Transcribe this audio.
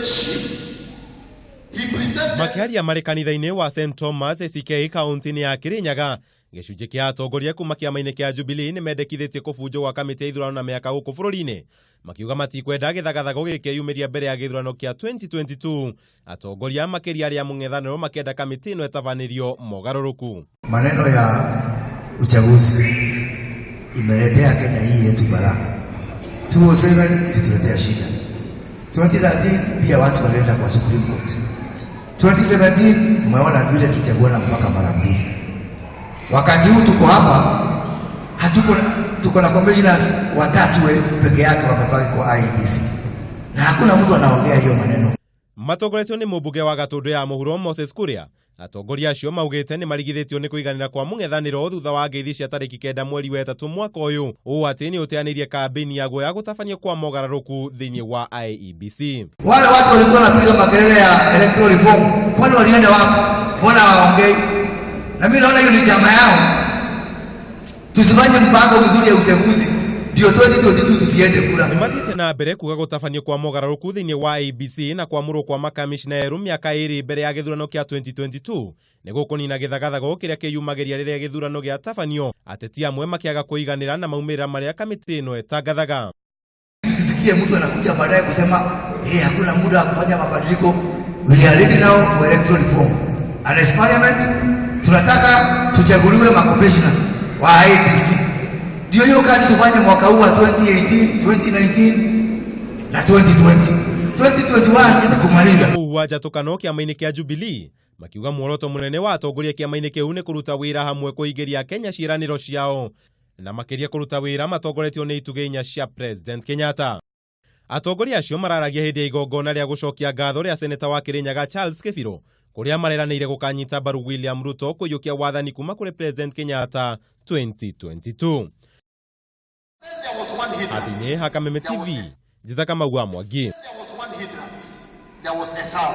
sheep. He presented Makĩaria marĩ kanitha-inĩ wa St Thomas ACK kaunti-inĩ ya Kirinyaga, gĩcunjĩ kĩa atongoria kuma kĩama-inĩ kĩa Jubilee nĩ mendekithĩtie kũbunjwo gwa kamĩtĩ ya ithurano na mĩaka gũkũ bũrũri-inĩ, makiuga matikwenda gĩthagathago gĩkĩyumĩria mbere ya gĩthurano kĩa 2022. Atongoria makĩria arĩa mũng'ethanĩro makĩenda kamĩtĩ ĩno ĩtabanĩrio mogarũrũku. Maneno ya uchaguzi imeletea Kenya hii yetu balaa. 2007 ilituletea shida. 2013 pia watu walienda kwa Supreme Court. 2017 umeona vile tulichaguana mpaka mara mbili. Wakati huu tuko hapa hatuko na, tuko na commissioners watatu peke yake wamebaki kwa IEBC na hakuna mtu anaongea hiyo maneno. Matongoretio nĩ mũmbunge wa Gatũndũ ya mũhuro Moses Kuria, atongoria acio maugĩte nĩ marigithĩtio nĩ kũiganĩra kwa mũng'ethanĩro thutha wa ngeithi cia tarĩki 9 mweri wa 3 mwaka ũyũ, ũũ atĩ nĩ ũteanĩirie kambĩini yaguo ya gũtabanio kwa mogarũrũku thĩinĩ wa IEBC. Wale watu walikuwa wanapiga makelele ya electoral reform, kwani walienda wapi? Mbona hawaongei? Na mimi naona hiyo ni chama yao. Tusifanye mpango mzuri ya uchaguzi ndio 2022 tusiende kura. Nĩ mathiĩte na mbere kuga gũtabanio kwa mogarũrũku thĩinĩ wa IEBC na kwamũrwo kwa makamishna erũ mĩaka 2 mbere ya gĩthurano kĩa 2022 nĩ gũkũnina gĩthagathago kĩrĩa kĩyumagĩria rĩrĩa gĩthurano gĩatabanio, ateti amwe makĩaga kũiganĩra na maumĩrĩra marĩa kamĩtĩ ĩno ĩtangathaga. Tusisikie mtu anakuja baadaye kusema hey, hakuna muda wa kufanya mabadiliko. We are ready now for electoral reform. And as parliament tunataka tuchaguliwe ma commissioners wa IEBC. Ndio hiyo kazi tufanye mwaka huu wa 2018, 2019 na 2020. 2021 ni kumaliza. Mũhu wa njatũkano kĩama-inĩ kĩa Jubilee makiuga muoroto mũnene wa atongoria kĩama-inĩ kĩu nĩ kũruta wĩra hamwe kũingĩria Kenya ciĩranĩro ciao na makĩria kũruta wĩra matongoretio nĩ itugĩ inya cia President Kenyatta. Atongoria acio mararagia hĩndĩ ya igongona rĩa gũcokia ngatho rĩa seneta wa Kirinyaga Charles Kĩbirũ, kũrĩa mareranĩire gũkanyita mbaru William Ruto kũiyũkia wathani kuma kũrĩ President Kenyatta 2022. There was one hindrance. Handũ-inĩ ha Kameme There was TV, Njĩta Kamau wa Mwangi. There was one hindrance. There was Esau.